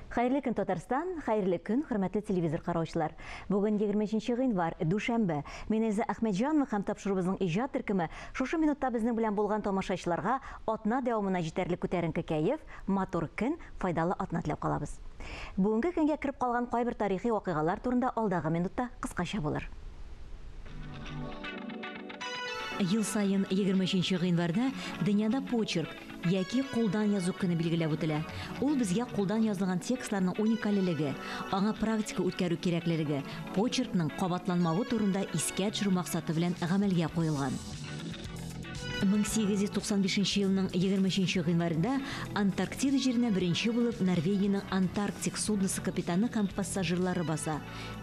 Хәерле көн, Татарстан, хәерле көн, хөрмәтле телевизор караучылар. Бүген 23 гыйнвар, дүшәмбе. Мин Эльза Әхмәтҗанова һәм тапшыруыбызның иҗат төркеме шушы минутта безнең белән булган тамашачыларга атна дәвамына җитәрлек күтәренке кәеф, матур көн, файдалы атна теләп калабыз. Бүгенге көнгә кереп калган кайбер тарихи вакыйгалар турында алдагы минутта кыскача булыр. Ел саен 23 гыйнварда дөньяда почерк яки кулдан язу көне билгеләп үтелә. Ул безгә кулдан язылган текстларның уникальлелеге, аңа практика үткәрү кирәклелеге, почеркның кабатланмавы турында искә төшерү максаты белән гамәлгә куелган. 1895 елның 23 гыйнварында Антарктида җиренә беренче булып Норвегиянең Антарктик судносы капитаны һәм пассажирлары баса.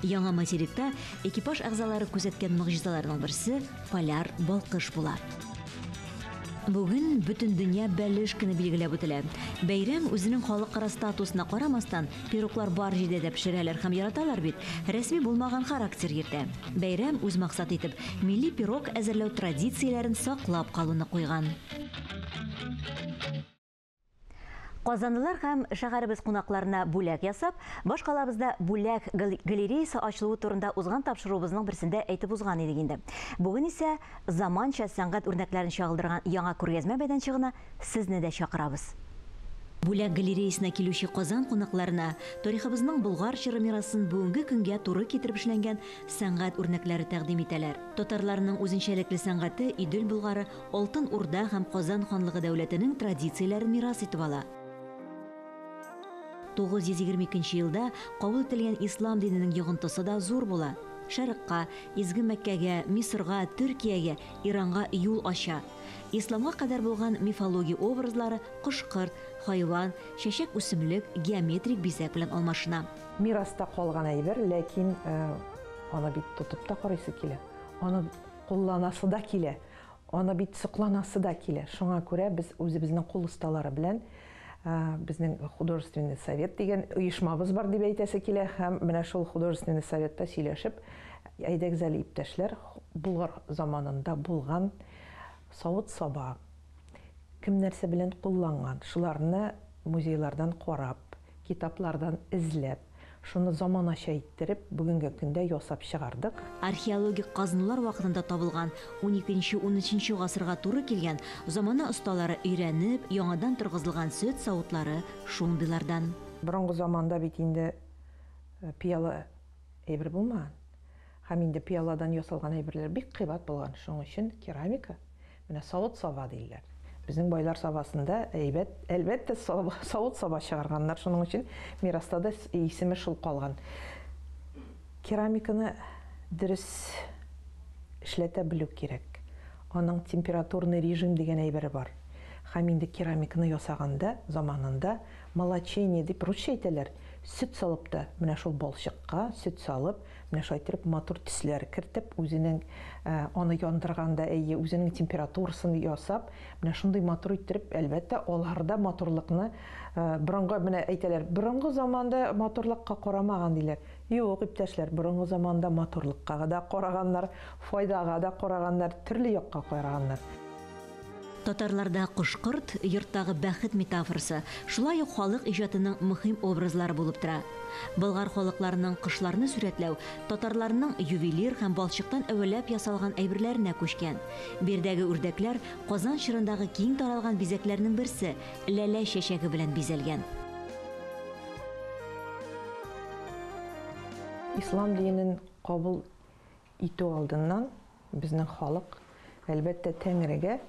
Яңа материкта экипаж әгъзалары күзәткән могҗизаларның берсе поляр балкыш була. Бүген бөтен дөнья бәлеш көне билгеләп үтелә. Бәйрәм үзенең халыкара статусына карамастан, пироглар бар җирдә дә пешерәләр һәм яраталар бит, рәсми булмаган характер йөртә. Бәйрәм үз максат итеп милли пирог әзерләү традицияләрен саклап калуны куйган. Казанлылар һәм шәһәребез кунакларына бүләк ясап, башкалабызда бүләк галереясы ачылуы турында узган тапшыруыбызның берсендә әйтеп узган идек инде. Бүген исә заманча сәнгать үрнәкләрен чагылдырган яңа күргәзмә мәйданчыгына сезне дә чакырабыз. Бүләк галереясына килүче Казан кунакларына тарихыбызның Болгар чоры мирасын бүгенге көнгә туры китереп эшләнгән сәнгать үрнәкләре тәкъдим итәләр. Татарларның үзенчәлекле сәнгате Идел Болгары, Алтын Урда һәм Казан ханлыгы дәүләтенең традицияләрен мирас итеп ала. 922 елда кабул ителгән ислам диненең йогынтысы да зур була. Шәрыкка, Изге Мәккәгә, Мисырга, Төркиягә, Иранга юл ача. Исламга кадәр булган мифология образлары кош-корт, хайван, чәчәк-үсемлек, геометрик бизәк белән алмашына. Мираста калган әйбер, ләкин аны бит тотып та карыйсы килә, аны кулланасы да килә. Аны бит сокланасы да килә. Шуңа күрә без үзебезнең кул осталары белән безнең художественный совет дигән оешмабыз бар дип әйтәсе килә һәм менә шул художественный советта сөйләшеп, әйдәгез әле иптәшләр, Болгар заманында булган савыт-саба, кем нәрсә белән кулланган, шуларны музейлардан карап, китаплардан эзләп, шуны заманача иттереп, бүгенге көндә ясап чыгардык. Археологик казынулар вакытында табылган 12-13 гасырга туры килгән замана осталары өйрәнеп, яңадан торгызылган сөт савытлары шундыйлардан. Борынгы заманда бит инде пыяла әйбер булмаган. Һәм инде пыяладан ясалган әйберләр бик кыйбат булган. Шуның өчен керамика, менә савыт-саба диләр. Безнең байлар сабасында әйбәт, әлбәттә, савыт-саба чыгарганнар. Шуның өчен мираста да исеме шул калган. Керамиканы дөрес эшләтә белү кирәк. Аның температурный режим дигән әйбере бар. Һәм инде керамиканы ясаганда, заманында молочение дип русча әйтәләр, сөт салып та, менә шул балчыкка сөт салып, менә шулай иттереп матур төсләр кертеп, үзенең аны яндырганда, әйе, үзенең температурасын ясап, менә шундый матур иттереп, әлбәттә, аларда матурлыкны борынгы, менә әйтәләр, борынгы заманда матурлыкка карамаган диләр. Юк, иптәшләр, борынгы заманда матурлыкка да караганнар, файдага да караганнар, төрле якка караганнар. Татарларда кош-корт, йорттагы бәхет метафорасы, шулай ук халык иҗатының мөһим образлары булып тора. Болгар халыкларының кошларны сурәтләү татарларның ювелир һәм балчыктан әвәләп ясалган әйберләренә күчкән. Биредәге үрдәкләр Казан чорындагы киң таралган бизәкләрнең берсе, ләлә чәчәге белән бизәлгән. Ислам динен кабул итү алдыннан безнең халык, әлбәттә, Тәңрегә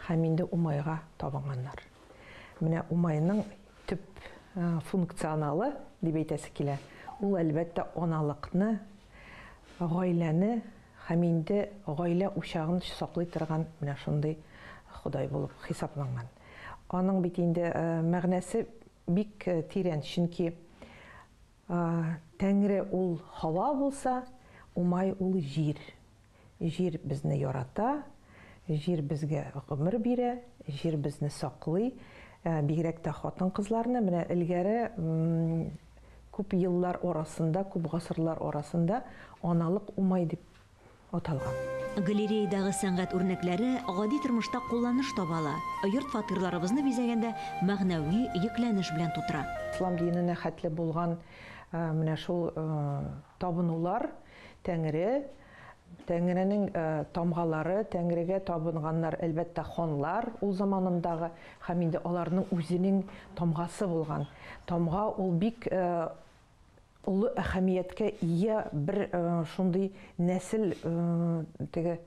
һәм инде Умайга табынганнар. Менә Умайның төп функционалы дип әйтәсе килә, ул, әлбәттә, аналыкны, гаиләне һәм инде гаилә учагын саклый торган менә шундый Ходай булып хисапланган. Аның бит инде мәгънәсе бик тирән, чөнки Тәңре ул һава булса, Умай ул җир. Җир безне ярата, җир безгә гомер бирә, җир безне саклый. Бигрәк тә хатын-кызларны. Менә элгәре күп еллар арасында, күп гасырлар арасында аналык Умай дип аталган. Галереядагы сәнгать үрнәкләре гади тормышта кулланыш таба ала. Йорт фатирларыбызны бизәгәндә мәгънәви йөкләнеш белән тутыра. Ислам диненә хәтле булган менә шул табынулар, Тәңре, Тәңренең тамгалары, Тәңрегә табынганнар, әлбәттә, ханлар ул заманындагы, һәм инде аларның үзенең тамгасы булган. Тамга ул бик олы әһәмияткә ия бер шундый нәсел, теге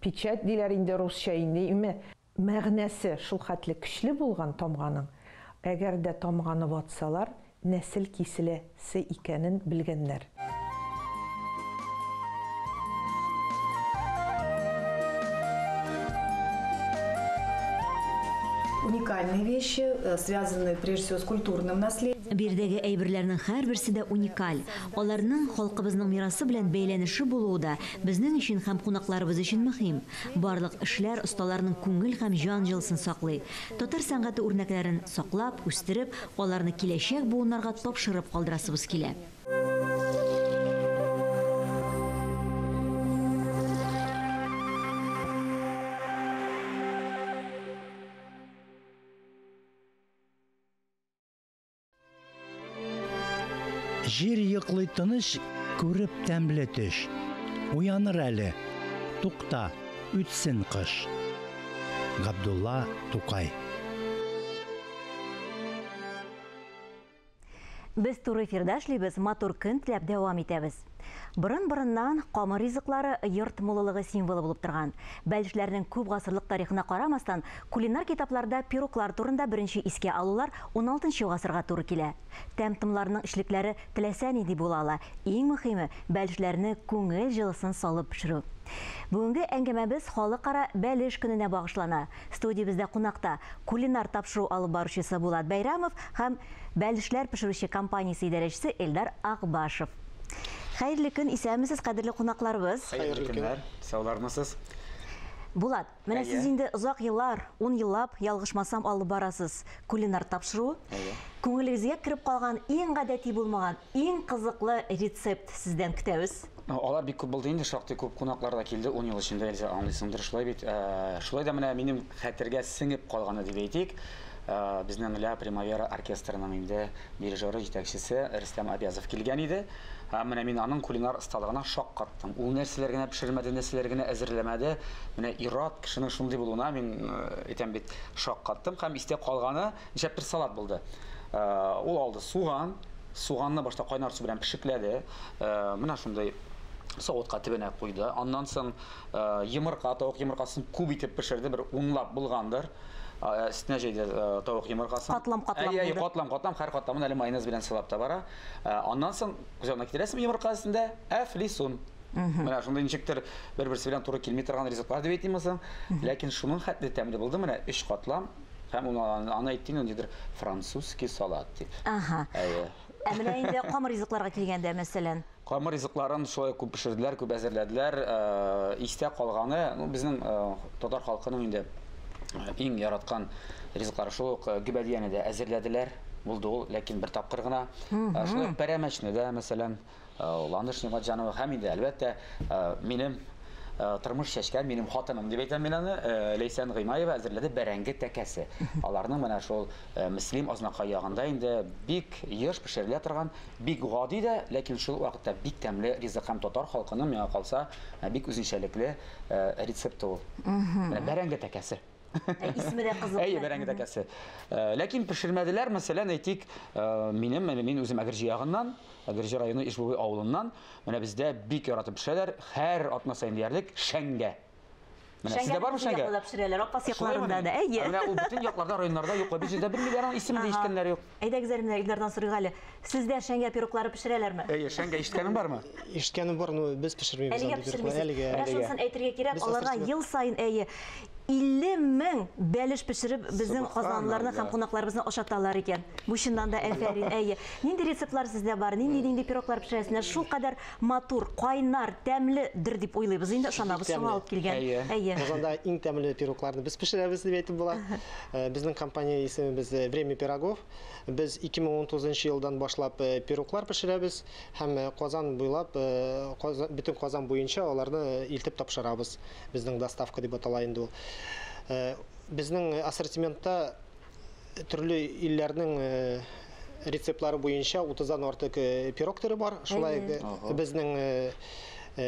печать диләр инде русча инде, име. Мәгънәсе шул хәтле көчле булган тамганың, әгәр дә тамганы ватсалар, нәсел киселәсе икәнен белгәннәр. Уникальные вещи, связанные прежде всего с культурным наследием. Биредәге әйберләрнең һәрберсе дә уникаль. Аларның халкыбызның мирасы белән бәйләнеше булуы да безнең өчен һәм кунакларыбыз өчен мөһим. Барлык эшләр осталарның күңел һәм җан җылысын саклый. Татар сәнгате үрнәкләрен саклап, үстереп, аларны киләчәк буыннарга тапшырып калдырасыбыз килә. Җир йоклый тыныч, күреп тәмле төш. Уяныр әле, тукта, үтсен кыш. Габдулла Тукай. Без туры эфирда эшлибез, матур көн теләп дәвам итәбез. Борын-борыннан камыр ризыклары йорт муллылыгы символы булып торган. Бәлешләрнең күп гасырлык тарихына карамастан, кулинар китапларда пироглар турында беренче искә алулар 16 гасырга туры килә. Тәм-томларның эчлекләре теләсә нинди була ала, иң мөһиме, бәлешләрне күңел җылысын салып пешерү. Бүгенге әңгәмәбез халыкара бәлеш көненә багышлана. Студиябездә кунакта кулинар тапшыру алып баручысы Булат Бәйрәмов һәм бәлешләр пешерүче компаниясе идарәчесе Эльдар Акбашев. Хәерле көн, исәнмесез, кадерле кунакларыбыз. Хәерле көннәр, саулармысыз? Булат, менә сез инде озак еллар, 10 еллап, ялгышмасам, алып барасыз кулинар тапшыруы. Күңелегезгә кереп калган иң гадәти булмаган, иң кызыклы рецепт сездән көтәбез. Алар бик күп булды инде, шактый күп кунаклар да килде 10 ел эчендә, Эльза, аңлыйсыңдыр, шулай бит. Шулай да менә минем хәтергә сеңеп калганы дип әйтик, безнең Ля Примавера оркестрының инде дирижеры, җитәкчесе Рөстәм Абязов килгән иде. Һәм менә мин аның кулинар осталыгына шаккаттым. Ул нәрсәләр генә пешермәде, нәрсәләр генә әзерләмәде. Менә ир-ат кешенең шундый булуына мин әйтәм бит, шаккаттым. Һәм истә калганы нишләптер салат булды. Ул алды суган, суганны башта кайнар су белән пешекләде. Менә шундый савытка төбенә куйды. Аннан соң йомырка, тавык йомыркасын күп итеп пешерде, бер унлап булгандыр. Өстенә җәйде тавык йомыркасын. Катлам-катлам булды. Катлам-катлам, һәр катламын әле майонез белән сылап та бара. Аннан соң күз алдына китерәсең йомырка өстендә әфлисун. Менә шундый ничектер бер-берсе белән туры килми торган ризыклар дип әйтимме соң? Ләкин шуның хәтле тәмле булды менә өч катлам. Һәм ул аны әйтте инде, ниндидер французский салат дип. Ага. Әйе. Ә менә инде камыр ризыкларга килгәндә, мәсәлән. Камыр ризыкларын шулай күп пешерделәр, күп әзерләделәр. Истә калганы, ну, безнең татар халкының инде иң яраткан ризыклары шул ук гөбәдияне дә әзерләделәр. Булды ул, ләкин бер тапкыр гына. Шулай ук пәрәмәчне дә, мәсәлән, Ландыш Нигъмәтҗанова һәм инде, әлбәттә, минем тормыш чәчкән, минем хатыным дип әйтәм мин аны, Ләйсән Гыймаева әзерләде бәрәңге тәкәсе. Аларның менә шул Мөслим Азнакай ягында инде бик еш пешерелә торган, бик гади дә, ләкин шул вакытта бик тәмле ризык һәм татар халкының, миңа калса, бик үзенчәлекле рецепты ул. Менә бәрәңге тәкәсе. Исеме дә кызык. Әйе, бәрәңге тәкәсе. Ләкин пешермәделәр, мәсәлән, әйтик, минем, мин үзем Әгерҗе ягыннан, Әгерҗе районы Ишбубый авылыннан, менә бездә бик яратып пешерәләр, һәр атна саен диярлек шәңгә. Менә сездә бармы шәңгә? Шәңгә пешерәләр, Апас якларында да. Әйе. Менә ул бөтен якларда, районнарда юк, без җирдә белмиләр, аның исемен дә ишеткәннәре юк. Әйдәгез әле менә Илдардан сорыйк әле. Сездә шәңгә пироглары пешерәләрме? Әйе, шәңгә ишеткәнең бармы? Ишеткәнем бар, но без пешермибез Әлегә андый пироглар. пешермисез. Әлегә. Менә шунысын әйтергә кирәк, Без аларга ассортимент. ел саен, әйе, 50 мең бәлеш пешереп безнең казанлыларны һәм кунакларыбызны ашаталар икән. Бу чыннан да әфәрин, әйе. Нинди рецептлар сездә бар? Нинди-нинди пироглар пешерәсез? Менә шул кадәр матур, кайнар, тәмледер дип уйлыйбыз. Инде ышанабыз, шуңа алып килгән. Әйе. Казанда иң тәмле пирогларны без пешерәбез дип әйтеп була. Безнең компания исемебез Время пирогов. Без 2019 елдан башлап пироглар пешерәбез һәм Казан буйлап, бөтен Казан буенча аларны илтеп тапшырабыз. Безнең доставка дип атала инде ул. Безнең ассортиментта төрле илләрнең рецептлары буенча 30-дан артык пирог төре бар. Шулай безнең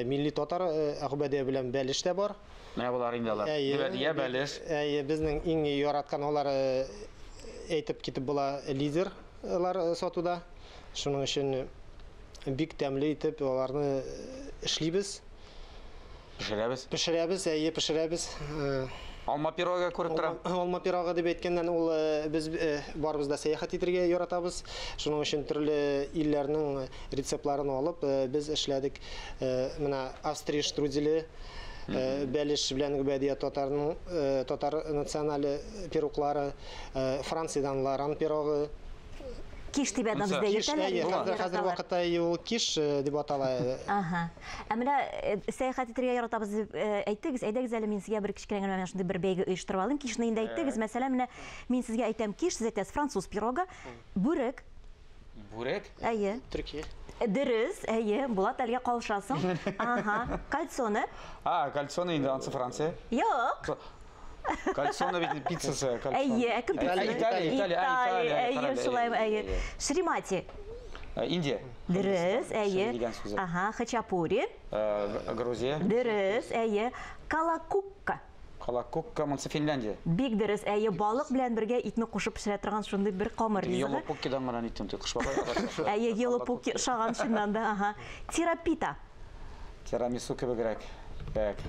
милли татар гөбәдия белән бәлеш тә бар. Менә болар инде алар. Гөбәдия, бәлеш. Әйе, безнең иң яраткан алар әйтеп китеп була лидерлар сатуда. Шуның өчен бик тәмле итеп аларны эшлибез. Пешерәбез. Пешерәбез, әйе, пешерәбез. Алма пирогы күреп торам. Алма пирогы дип әйткәннән ул без барыбыз да сәяхәт итәргә яратабыз. Шуның өчен төрле илләрнең рецептларын алып без эшләдек. Менә Австрия штруделе, бәлеш белән гөбәдия татарның татар националь пироглары, Франциядән ларан пирогы. Киш дип әйтәм бездә йөртәләр. Хәзер вакытта ул киш дип атала. Ага. Ә менә сәяхәт итәргә яратабыз дип әйттегез. Әйдәгез әле мин сезгә бер кечкенә генә менә шундый бер бәйге оештырып алыйм. Кишне инде әйттегез. Мәсәлән, менә мин сезгә әйтәм киш, сез әйтәсез француз пирогы, бүрек. Бүрек? Әйе. Төркия. Дөрес, әйе, Булат әлгә калышасың. Ага. Кальцоны. А, кальцоны инде ансы Франция. Юк. Кальцоны бит пиццасы, кальцоны. Әйе, кем пиццасы? Италия, Италия, Италия, әйе, шулай, әйе. Шримати. Индия. Дөрес, әйе. Ага, хачапури. Грузия. Дөрес, әйе. Калакукка. Калакукка, монсы Финляндия. Бик дөрес, әйе, балык белән бергә итне кушып пешерә торган шундый бер камыр ризыгы. Йолопуккидан гына ниттем, кыш бабай. Әйе, йолопукки ошаган чыннан да, ага. Тирапита. Тирамису кебегрәк.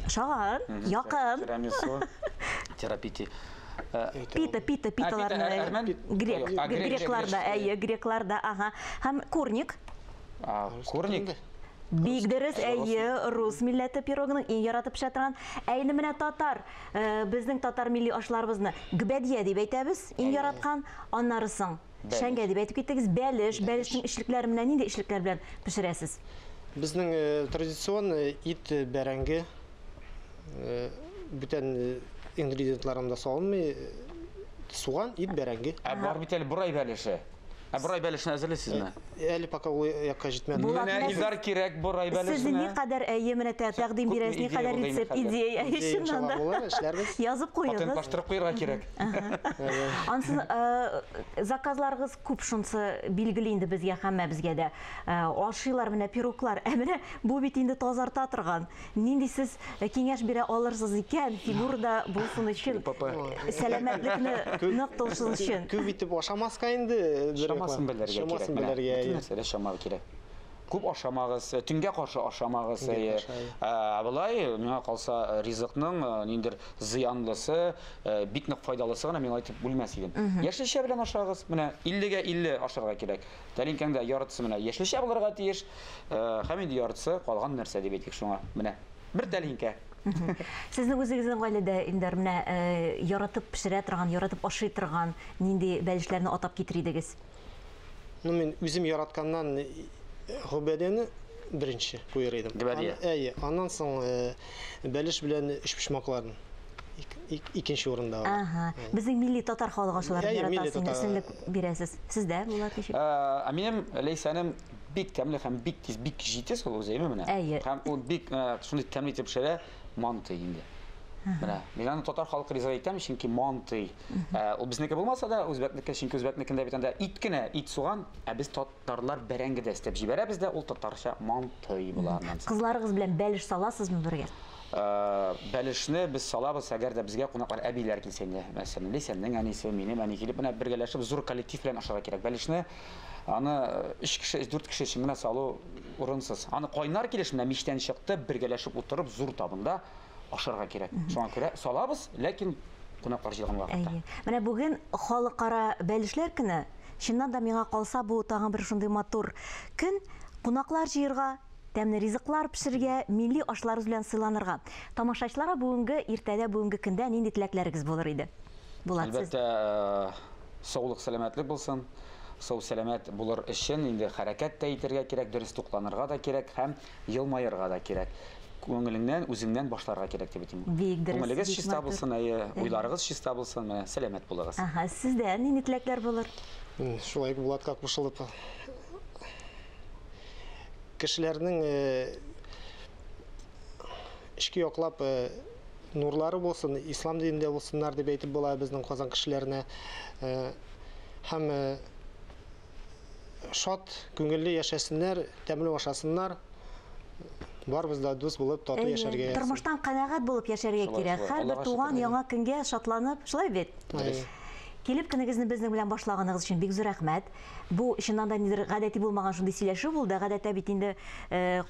Шаган, якын. Тирамису, терапити. Пита, пита, питаларны. Грек, грекларда, әйе, грекларда, ага. Һәм курник. Курник? Бик дөрес, әйе, рус милләте пирогының иң яратып пешә торган. Ә инде менә татар, безнең татар милли ашларыбызны гөбәдия дип әйтәбез, иң яраткан. Аннары соң шәңгә дип әйтеп киттегез, бәлеш, бәлешнең эчлекләре менә нинди эчлекләр белән пешерәсез? Безнең традицион ит, бәрәңге, бүтән ингредиентларында салынмый, суган, ит, бәрәңге. Ә бар бит әле борай бәлеше. Ә борай бәлешен әзерлисезме? Әле пока ул якка җитмәде. Менә Илдар кирәк борай бәлешенә. Сез никадәр әйе менә тәкъдим бирәсез, никадәр рецепт, идея, чыннан да. Язып куегыз. Патентлаштырып куярга кирәк. Ансын заказларыгыз күп, шунсы билгеле инде безгә, һәммәбезгә дә. Ашыйлар менә пироглар. Ә менә бу бит инде тазарта торган. Нинди сез киңәш бирә алырсыз икән, фигурда булсын өчен, сәламәтлекне нык тотсын өчен. Күп итеп ашамаска инде. Чамасын белергә кирәк. Бөтен нәрсәдә чама кирәк. Күп ашамагыз, төнгә каршы ашамагыз. Ә болай, миңа калса, ризыкның ниндидер зыянлысы, бик нык файдалысы гына миңа әйтеп бүлмәс идем. Яшелчә белән ашагыз, менә 50-гә 50 ашарга кирәк. Тәлинкәңдә яртысы менә яшелчә булырга тиеш, һәм инде яртысы калган нәрсә дип әйтик шуңа. Менә бер тәлинкә. Сезнең үзегезнең гаиләдә, Илдар, менә яратып пешерә торган, яратып ашый торган нинди бәлешләрне атап китер идегез? Ну, мин үзем яратканнан гөбәдияне беренче куер идем. Гөбәдия. Әйе, аннан соң бәлеш белән өчпочмакларын икенче урында. Ага. Безнең милли татар халык ашларын яратасыз, өстенлек бирәсез. Сездә Булат ничек? Ә минем Ләйсәнем бик тәмле һәм бик тиз, бик җитез ул үзе, әйеме менә? Әйе. Һәм ул бик шундый тәмле итеп пешерә мантый инде. Менә, мин аны татар халык ризыгы әйтәм, чөнки мантый. Ул безнеке булмаса да, үзбәкнеке, чөнки үзбәкнекендә бит анда ит кенә, ит суган, ә без татарлар бәрәңге дә өстәп җибәрәбез дә, ул татарча мантый була аннан соң. Кызларыгыз белән бәлеш саласызмы бергә? Бәлешне без салабыз, әгәр дә безгә кунаклар, әбиләр килсә инде. Мәсәлән, Ләйсәннең әнисе, минем әни килеп, менә бергәләшеп зур коллектив белән ашарга кирәк. Бәлешне аны 3 кеше, 4 кеше өчен генә салу урынсыз. Аны кайнар килеш менә мичтән чыкты, бергәләшеп утырып зур табында ашарга кирәк. Шуңа күрә салабыз, ләкин кунаклар җыелган вакытта. Менә бүген халыкара бәлешләр көне, чыннан да миңа калса бу тагын бер шундый матур көн. Кунаклар җыярга, тәмле ризыклар пешерергә, милли ашларыбыз белән сыйланырга. Тамашачыларга бүгенге иртәдә, бүгенге көндә нинди теләкләрегез булыр иде? Булат, сез. Әлбәттә, саулык, сәламәтлек булсын. Сау сәламәт булыр өчен инде хәрәкәт тә итәргә кирәк, дөрес тукланырга да кирәк һәм елмаерга да кирәк. Күңелеңнән, үзеңнән башларга кирәк дип әйтим. Бик дөрес, Күңелегез бик чиста матур. булсын, әйе, уйларыгыз чиста булсын, менә сәламәт булыгыз. Ага, сездә нинди теләкләр булыр? Шулай ук Булатка кушылып, кешеләрнең эчке яклап нурлары булсын, ислам динендә булсыннар дип әйтеп була безнең Казан кешеләренә. Һәм шат, күңелле яшәсеннәр, тәмле ашасыннар. Барыбыз да дус булып, тату яшәргә язсын. Тормыштан канәгать булып яшәргә Шулай, кирәк. шулай. Һәрбер Аллага туган шөкер. яңа көнгә шатланып, шулай бит? Әйе. Килеп көнегезне безнең белән башлаганыгыз өчен бик зур рәхмәт. Бу чыннан да нидер гадәти булмаган шундый сөйләшү булды. Гадәттә бит инде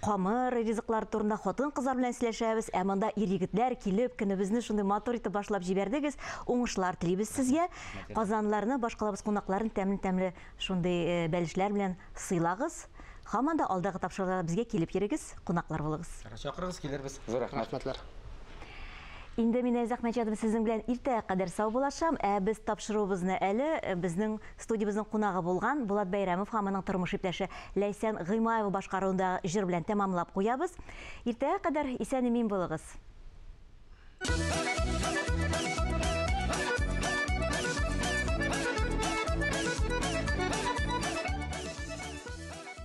камыр ризыклары турында хатын-кызлар белән сөйләшәбез, ә монда ир-егетләр килеп көнебезне шундый матур итеп башлап җибәрдегез. Уңышлар телибез сезгә. Казанларны, башкалабыз кунакларын тәмле-тәмле шундый бәлешләр белән сыйлагыз. Һаман да алдагы тапшыруларда безгә килеп йөрегез, кунаклар булыгыз. Чакырыгыз, килербез. Зур рәхмәт. Рәхмәтләр. Инде мин Әйзә Әхмәтҗанова сезнең белән иртәгә кадәр саубуллашам. Ә без тапшыруыбызны әле безнең студиябезнең кунагы булган Булат Бәйрәмов һәм аның тормыш иптәше Ләйсән Гыймаева башкаруындагы җыр белән тәмамлап куябыз. Иртәгә кадәр исән-имин булыгыз.